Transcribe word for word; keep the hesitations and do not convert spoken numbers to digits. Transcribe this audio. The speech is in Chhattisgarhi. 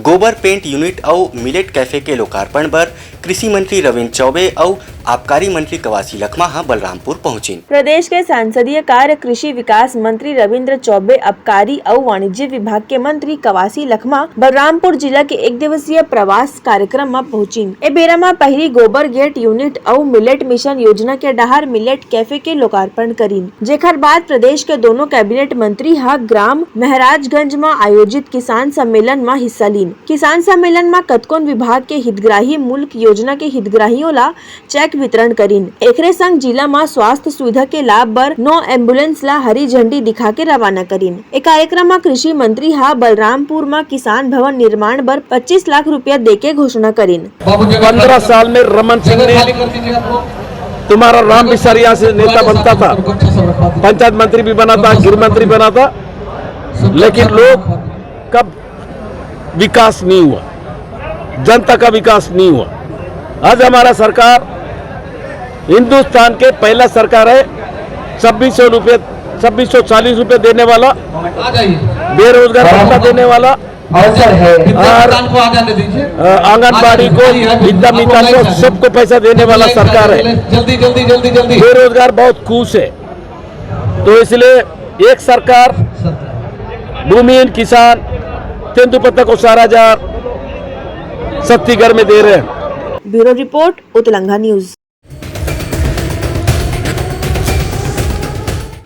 गोबर पेंट यूनिट अउ मिलेट कैफे के लोकार्पण बर कृषि मंत्री रविंद्र चौबे अउ आबकारी मंत्री कवासी लखमा ह बलरामपुर पहुंचिन। प्रदेश के संसदीय कार्य, कृषि विकास मंत्री रविंद्र चौबे, आबकारी अउ वाणिज्य विभाग के मंत्री कवासी लखमा बलरामपुर जिला के एक दिवसीय प्रवास कार्यक्रम म पहुंचिन। ए बेरा म पहिली गोबर गेट यूनिट अउ मिलेट मिशन योजना के डहार मिलेट कैफे के लोकार्पण करिन, जेखर बाद प्रदेश के दोनों कैबिनेट मंत्री ह ग्राम महाराजगंज म आयोजित किसान सम्मेलन म हिस्सा लीन। किसान सम्मेलन म कतकोन विभाग के हितग्राही मुल्क योजना के हितग्राहियों ला चेक वितरण करिन। एकरे संग जिला म स्वास्थ्य सुविधा के लाभ बर नौ एम्बुलेंस ला हरी झंडी दिखा के रवाना करिन। ए कार्यक्रम म कृषि मंत्री ह बलरामपुर म किसान भवन निर्माण बर पच्चीस लाख रुपया देके घोषणा करिन। पंद्रह साल में रमन सिंह ने तुम्हारा राम बिसारिया से नेता बनता था, पंचायत मंत्री भी बना था, गृह मंत्री बना था, लेकिन लोग कब विकास नहीं हुआ, जनता का विकास नहीं हुआ। आज हमारा सरकार हिंदुस्तान के पहला सरकार है, छब्बीस सौ रुपये, छब्बीस सौ चालीस रुपये देने वाला, बेरोजगार भत्ता देने वाला, और आंगनबाड़ी को, विद्या मितान को, सबको पैसा देने वाला सरकार है। जल्दी जल्दी जल्दी जल्दी। बेरोजगार बहुत खुश है। तो इसलिए एक सरकार, भूमिहीन किसान, तेंदुपत्ता को चार हजार सत्तीगढ़ में दे रहे हैं। Bureau report, Utlanga news.